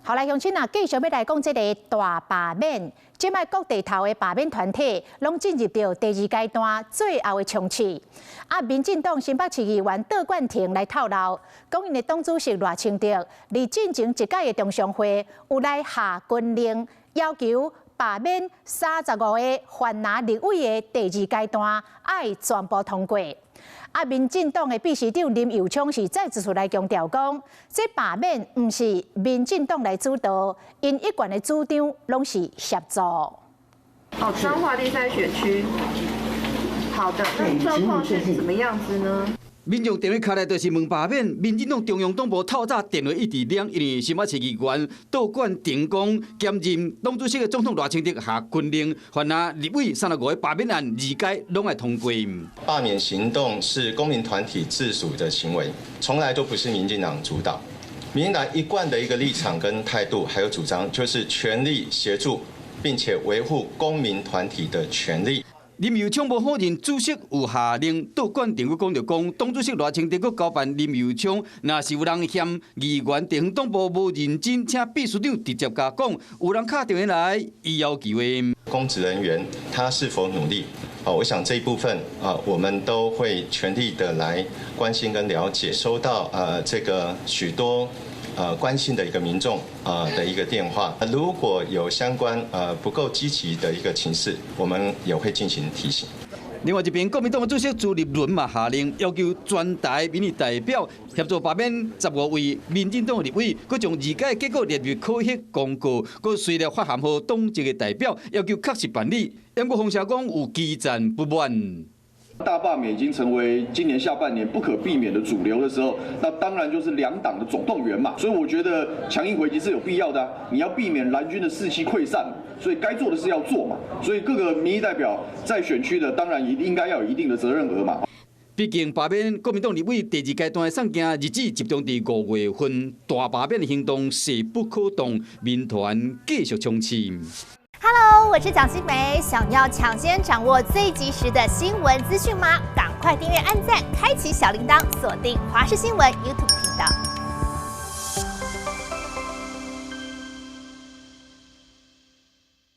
好來，鄉親啊，繼續欲來講這个大罷免。這擺各地頭的罷免團體，攏進入著第二階段最後的衝刺。啊，民進黨新北市議員杜冠廷來透露，講𪜶的黨主席賴清德，佇進前一屆的中常會有來下軍令，要求罷免35個番仔立委的第二階段愛全部通過。啊，民進黨的秘書長林右昌是再次出來強調講，這罷免毋是民進黨來主導，𪜶一貫的主張攏是協助。哦，彰化第三選區。好的，那狀況是怎麼樣子呢？民眾電話敲來就是問罷免，民進黨中央黨部透早電話一直響，因為新北市議員杜冠廷講，兼任黨主席的總統賴清德下軍令，凡若立委35個罷免案二階攏愛通過。罷免行動是公民團體自主的行為，從來都不是民進黨主導。民進黨一貫的一個立場跟態度，還有主張，就是全力協助並且維護公民團體的權利。林右昌無否認主席有下令，杜冠廷閣講著講，黨主席賴清德閣交辦林右昌，若是有人嫌議員地方黨部無認真，請秘書長直接共講，有人敲電話來，伊要求的。公職人員他是否努力？哦，我想這一部分啊，我們都會全力的來關心跟了解。收到這個許多關心的一個民眾啊的一個電話，如果有相關不夠積極的一個情勢，我們也會進行提醒。另外一邊，國民黨的主席朱立倫嘛下令要求全台民意代表協助罷免15位民進黨的立委，閣將二階結果列入考核公告，閣隨了發函予黨籍的代表，要求確實辦理。不過風聲講有基層不滿。大罷免已經成為今年下半年不可避免的主流的時候，那當然就是兩黨的總動員嘛。所以我覺得強硬回擊是有必要的。你要避免藍軍的士氣潰散，所以該做的事要做嘛。所以各個民意代表在選區的，當然也應該要有一定的責任額嘛。畢竟罷免國民黨立委第二階段的送件日子集中佇5月份，大罷免的行動勢不可擋，民團繼續衝刺。 Hello，我是蔣新梅，想要搶先掌握最及時的新聞資訊嗎？趕快訂閱、按讚、開啟小鈴鐺，鎖定華視新聞 YouTube 頻道。